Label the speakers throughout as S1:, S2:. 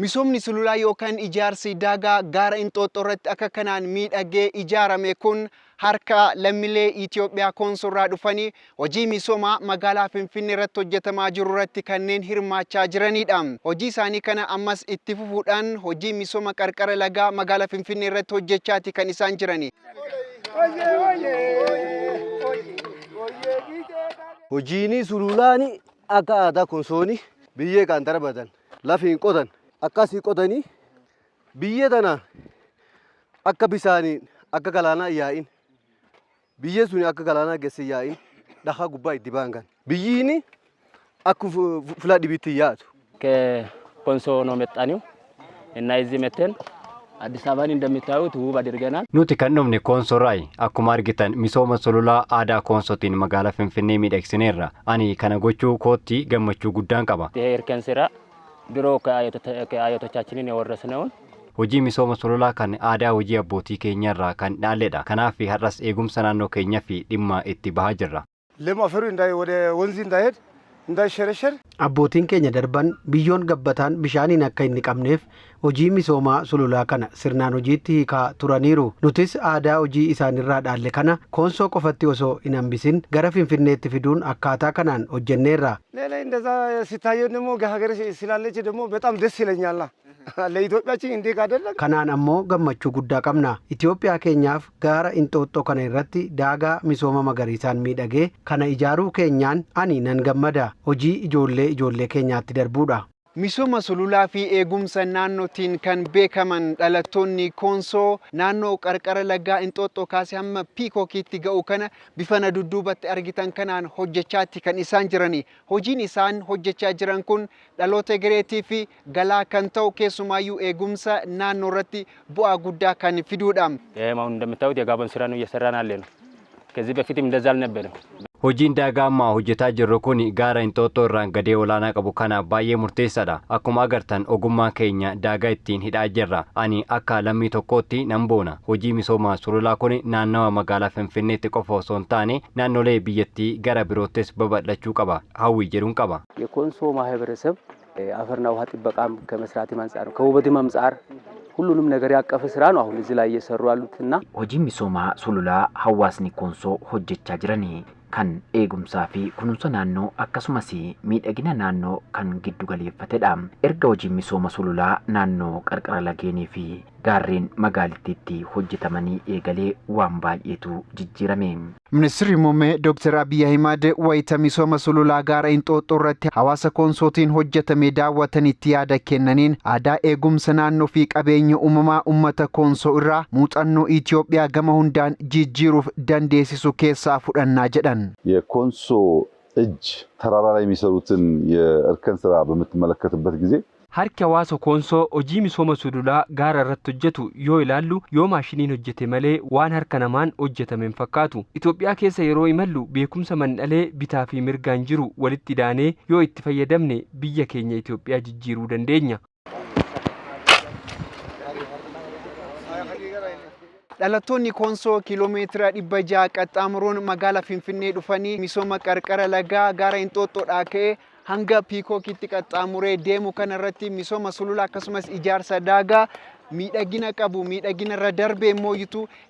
S1: Misoomni sululaa yookaan ijaarsi daagaa gaara Inxooxxoo irratti akka kanaan miidhagee ijaarame kun harka lammilee Itoophiyaa Koonsoorraa dhufanii hojii misoomaa magaalaa Finfinnee irratti hojjetamaa jiru irratti kanneen hirmaachaa jiranidha. Hojii isaanii kana ammas itti fufuudhaan hojii misooma qarqara lagaa magaalaa Finfinnee irratti hojjechaati kan isaan jirani.
S2: Hojiin sululaani akka aadaa Konsooni biyyee kan darbatan lafiin qotan akkasii qotanii biyyee tana akka bisaaniin akka galaanaa yaa'in biyyee suni akka galaanaa geesse yaa'in dhakaa gubbaa itti ba'an kan biyyiin akka fulaa dhibiitti yaatu.
S3: ከኮንሶ ነው መጣነው እና እዚህ መተን አዲስ አበባን እንደምታዩት ውብ አድርገናል።
S4: Nuti kan dhufne Koonsorraayi. Akkuma argitan misooma sululaa aadaa Koonsootiin magaalaa Finfinnee miidhagsineerra. Ani kana gochuu kootti gammachuu guddaan qaba.
S3: ይሄ እርከን ስራ ድሮ ከአያቶቻችንን የወረስነውን
S4: Hojii misooma sululaa kan aadaa hojii abbootii keenyarraa kan dhaalledha. Kanaaf har'as eegumsa naannoo keenyaa fi dhimma itti bahaa jirra.
S5: ለም አፈሩ እንዳይ ወደ ወንዝ እንዳይሄድ እንዳይሸረሸር
S6: Abbootiin keenya darban biyyoon gabbataan bishaaniin akka hin dhiqamneef hojii misoomaa sululaa kana sirnaan hojiitti hiikaa turaniiru. Nutis aadaa hojii isaanirraa dhaalle kana Koonsoo qofatti osoo hin hambisin gara Finfinneetti fiduun akkaataa kanaan hojjenneerra.
S5: ሌላ እንደዛ ሲታየው ደግሞ ሀገር ስላለች ደግሞ በጣም ደስ ይለኛል። ለኢትዮጵያችን እንዲህ ካደረግ
S6: Kanaan ammoo gammachuu guddaa qabna. Itoophiyaa keenyaaf gaara Inxooxxoo kana irratti daagaa misooma magariisaan miidhagee kana ijaaruu keenyaan ani nan gammada. Hojii ijoollee ijoollee keenyaatti darbuudha.
S1: Misooma sululaa fi eegumsa naannootiin kan beekaman dhalattoonni Koonsoo naannoo qarqara lagaa Inxooxxoo kaasee hamma Piikookiitti ga'u kana bifa na dudduubatti argitan kanaan hojjechaatti kan isaan jirani. Hojiin isaan hojjechaa jiran kun dhaloota egereetii fi galaa kan ta'u, keessumaayyuu eegumsa naannoo irratti bu'aa guddaa kan fiduudha.
S3: ይሄም አሁን እንደምታዩት የጋቦን ስራ ነው እየሰራን ያለ ነው። ከዚህ በፊትም እንደዛ አልነበረም።
S4: Hojiin daagaa ammaa hojjetaa jirru kun gaara Inxooxxoo irraan gadee olaanaa qabu kanaaf baay'ee murteessaadha. Akkuma agartan ogummaa keenya daagaa ittiin hidhaa jirra. Ani akka lammii tokkootti nan boona. Hojii misooma sululaa kun naannawa magaalaa Finfinneetti qofa osoo hin taane naannolee biyyattii gara biroottis babal'achuu qaba. Hawwii jedhuun qaba.
S7: የኮንሶ ማህበረሰብ አፈርና ውሃ ጥበቃም ከመስራትም አንጻር ከውበትም አንጻር ሁሉንም ነገር ያቀፈ ስራ ነው አሁን እዚህ ላይ እየሰሩ ያሉትና
S8: Hojiin misoomaa sululaa hawaasni Koonsoo hojjechaa jiran kan eegumsaa fi kunuunsa naannoo akkasumas miidhagina naannoo kan giddu galeeffatedha. Erga hojiin misooma sululaa naannoo qarqara lageenii fi gaarreen magaalittiitti hojjetamanii eegalee waan baay'eetu jijjiirame.
S1: Ministeerri Muummee Dr. Abiyyi Ahimad wayita misooma sululaa gaara Inxooxxoo irratti hawaasa Koonsootiin hojjetame daawwatanitti yaada kennaniin, aadaa eegumsa naannoo fi qabeenya uumamaa uummata Koonsoo irraa muuxannoo Itoophiyaa gama hundaan jijjiiruuf dandeessisu keessaa fudhannaa jedhan.
S9: የኮንሶ እጅ ተራራ ላይ የሚሰሩትን የእርከን ስራ በምትመለከትበት ጊዜ
S10: Harki hawaasa Koonsoo hojii misooma sululaa gaara irratti hojjetu yoo ilaallu, yoo maashiniin hojjete malee waan harka namaan hojjetame hin fakkaatu. Itoophiyaa keessa yeroo imallu beekumsa mandhalee bitaa fi mirgaan jiru walitti idaanee yoo itti fayyadamne biyya keenya Itoophiyaa jijjiiruu dandeenya.
S1: Dhalattoonni Koonsoo kiiloomeetira 600 qaxxaamuruun magaalaa Finfinnee dhufanii misooma qarqara lagaa gaara Inxooxxoodhaa ka'ee hanga Piikookitti qaxxaamuree deemu kana irratti misooma sululaa akkasumas ijaarsa daagaa miidhagina qabu, miidhagina irra darbee immoo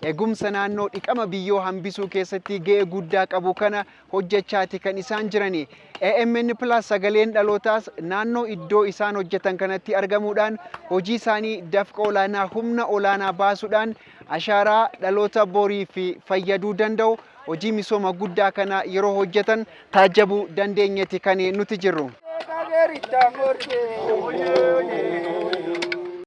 S1: eegumsa naannoo, dhiqama biyyoo hambisuu keessatti ga'ee guddaa qabu kana hojjechaati kan isaan jirani. AMN Plus sagaleen dhalootaas naannoo iddoo isaan hojjetan kanatti argamuudhaan hojii isaanii dafqa olaanaa, humna olaanaa baasuudhaan ashaaraa dhaloota borii fi fayyaduu danda'u hojii misooma guddaa kana yeroo hojjetan taajjabuu dandeenyeeti kan nuti jirru.